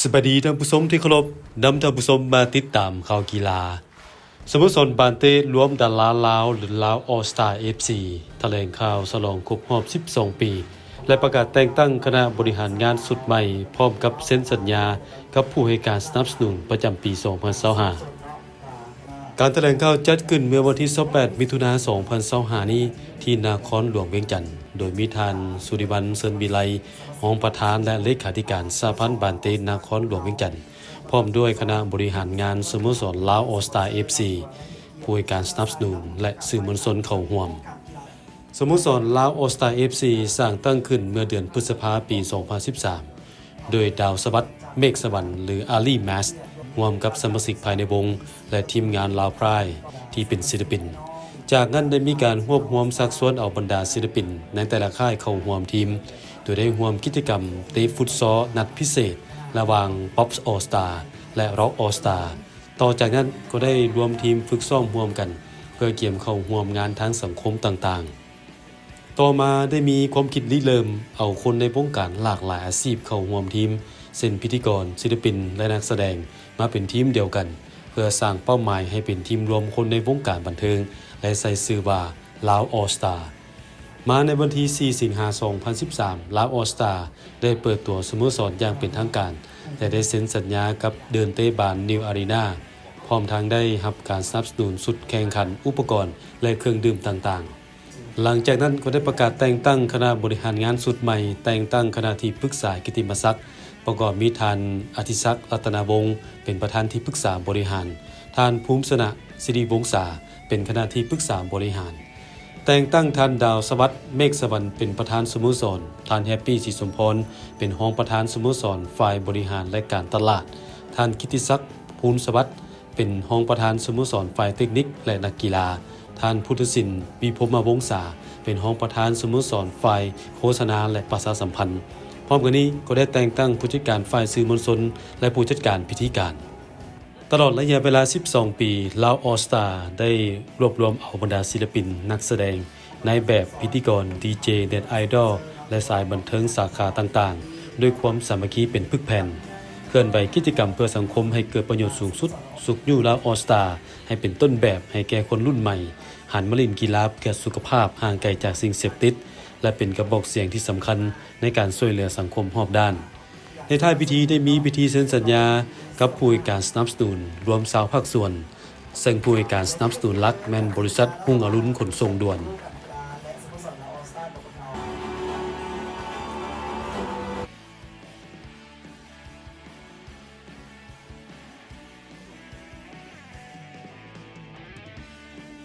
ສະບາຍດີທ່ານຜູ້ຊົມທີ່ເຄົາລົບ, ນຳທ່ານຜູ້ຊົມມາຕິດຕາມຂ່າວກິລາ. ສະໂມສອນບານເຕະລວມດາລາລາວ ຫຼື ລາວອໍສຕາ ເອັຟຊີ ຖະແຫຼງຂ່າວສະຫຼອງຄົບຮອບສິບສອງປີ ແລະ ປະກາດແຕ່ງຕັ້ງຄະນະບໍລິຫານງານຊຸດໃໝ່ ພ້ອມກັບເຊັນສັນຍາກັບຜູ້ໃຫ້ການສະໜັບສະໜູນປະຈຳປີສອງພັນຊາວຫ້າ. ການຖະແຫຼງຂ່າວຈັດຂຶ້ນເມື່ອວັນທີຊາວແປດ ມິຖຸນາ ສອງພັນຊາວຫ້ານີ້ ທີ່ນະຄອນຫຼວງວຽງຈັນ, ໂດຍມີທ່ານ ສຸລິວັນ ເຊີນວິໄລ ຮອງປະທານ ແລະ ເລຂາທິການສະຫະພັນບານເຕະນະຄອນຫຼວງວຽງຈັນ ພ້ອມດ້ວຍຄະນະບໍລິຫານງານສະໂມສອນລາວອໍສຕາ ເອັຟຊີ ຜູ້ໃຫ້ການສະໜັບສະໜູນ ແລະ ສື່ມວນຊົນເຂົ້າຮ່ວມ. ສະໂມສອນລາວອໍສຕາ ເອັຟຊີ ສ້າງຕັ້ງຂຶ້ນເມື່ອເດືອນພຶດສະພາ ປີສອງພັນສິບສາມ ໂດຍ ດາວສະຫວັດ ເມກສະຫວັນ ຫຼື ອາລີ ແມສ ຮ່ວມກັບສະມາຊິກພາຍໃນວົງ ແລະ ທີມງານລາວພຣາຍ ທີ່ເປັນສິລະປິນ. ຈາກນັ້ນໄດ້ມີການຮວບຮວມຊັກຊວນເອົາບັນດາສິລະປິນໃນແຕ່ລະຄ້າຍເຂົ້າຮ່ວມທີມ, ໂດຍໄດ້ຮ່ວມກິດຈະກຳເຕະຟຸດຊໍນັດພິເສດລະຫວ່າງ ປັອບ ອໍສຕາ ແລະ ຣັອກ ອໍສຕາ. ຕໍ່ຈາກນັ້ນກໍໄດ້ລວມທີມຝຶກຊ້ອມຮ່ວມກັນ ເພື່ອກຽມເຂົ້າຮ່ວມງານທາງສັງຄົມຕ່າງໆ. ຕໍ່ມາໄດ້ມີຄວາມຄິດລິເລີ່ມເອົາຄົນໃນວົງການຫຼາກຫຼາຍອາຊີບເຂົ້າຮ່ວມທີມ ເຊັ່ນ ພິທີກອນ, ສິລະປິນ ແລະ ນັກສະແດງ ມາເປັນທີມດຽວກັນ ເພື່ອສ້າງເປົ້າໝາຍໃຫ້ເປັນທີມລວມຄົນໃນວົງການບັນເທີງ ແລະ ໃສ່ຊື່ວ່າ ລາວອໍສຕາ. ມາໃນວັນທີສີ່ ສິງຫາ ສອງພັນສິບສາມ ລາວອໍສຕາ ໄດ້ເປີດຕົວສະໂມສອນຢ່າງເປັນທາງການ ແລະ ໄດ້ເຊັນສັນຍາກັບເດີນເຕະບານນິວອາຣີນາ ພ້ອມທັງໄດ້ຮັບການສະໜັບສະໜູນຊຸດແຂ່ງຂັນ, ອຸປະກອນ ແລະ ເຄື່ອງດື່ມຕ່າງໆ. ຫຼັງຈາກນັ້ນກໍໄດ້ປະກາດແຕ່ງຕັ້ງຄະນະບໍລິຫານງານຊຸດໃໝ່, ແຕ່ງຕັ້ງຄະນະທີ່ປຶກສາກິດຕິມະສັກ ປະກອບມີທ່ານ ອະທິສັກ ລັດຕະນະວົງ ເປັນປະທານທີ່ປຶກສາບໍລິຫານ, ທ່ານ ພູມຊະນະ ສິລິວົງສາ ເປັນຄະນະທີ່ປຶກສາບໍລິຫານ, ແຕ່ງຕັ້ງທ່ານ ດາວສະຫວັດ ເມກສະຫວັນ ເປັນປະທານສະໂມສອນ, ທ່ານ ແຮັບປີ ສີສົມພອນ ເປັນຮອງປະທານສະໂມສອນຝ່າຍບໍລິຫານ ແລະ ການຕະຫຼາດ, ທ່ານ ກິດຕິສັກ ພູນສະຫວັດ ເປັນຮອງປະທານສະໂມສອນຝ່າຍເຕັກນິກ ແລະ ນັກກິລາ, ທ່ານ ພຸດທະສິນ ວິພົມມະວົງສາ ເປັນຮອງປະທານສະໂມສອນຝ່າຍໂຄສະນາ ແລະ ປະຊາສຳພັນ. ພ້ອມກັນນີ້ກໍໄດ້ແຕ່ງຕັ້ງຜູ້ຈັດການຝ່າຍສື່ມວນຊົນ ແລະ ຜູ້ຈັດການພິທີການ. ຕະຫຼອດໄລຍະເວລາສິບສອງປີ, ລາວອໍສຕາ ໄດ້ລວບລວມເອົາບັນດາສິລະປິນ, ນັກສະແດງ, ນາຍແບບ, ພິທີກອນ, ດີເຈ, ເນັດໄອດອລ ແລະ ສາຍບັນເທີງສາຂາຕ່າງໆ ດ້ວຍຄວາມສາມັກຄີເປັນປຶກແຜ່ນ, ເຄື່ອນໄຫວກິດຈະກຳເພື່ອສັງຄົມໃຫ້ເກີດປະໂຫຍດສູງສຸດ, ຊຸກຍູ້ລາວອໍສຕາ ໃຫ້ເປັນຕົ້ນແບບໃຫ້ແກ່ຄົນລຸ້ນໃໝ່, ຫັນມາຫຼິ້ນກິລາເພື່ອສຸຂະພາບ, ຫ່າງໄກຈາກສິ່ງເສບຕິດ ແລະ ເປັນກະບອກສຽງທີ່ສຳຄັນໃນການຊ່ວຍເຫຼືອສັງຄົມຮອບດ້ານ. ໃນທ້າຍພິທີໄດ້ມີພິທີເຊັນສັນຍາກັບຜູ້ໃຫ້ການສະໜັບສະໜູນລວມຊາວພາກສ່ວນ, ເຊິ່ງຜູ້ໃຫ້ການສະໜັບສະໜູນຫຼັກແມ່ນບໍລິສັດຮຸ່ງອະລຸນຂົນສົ່ງດ່ວນ.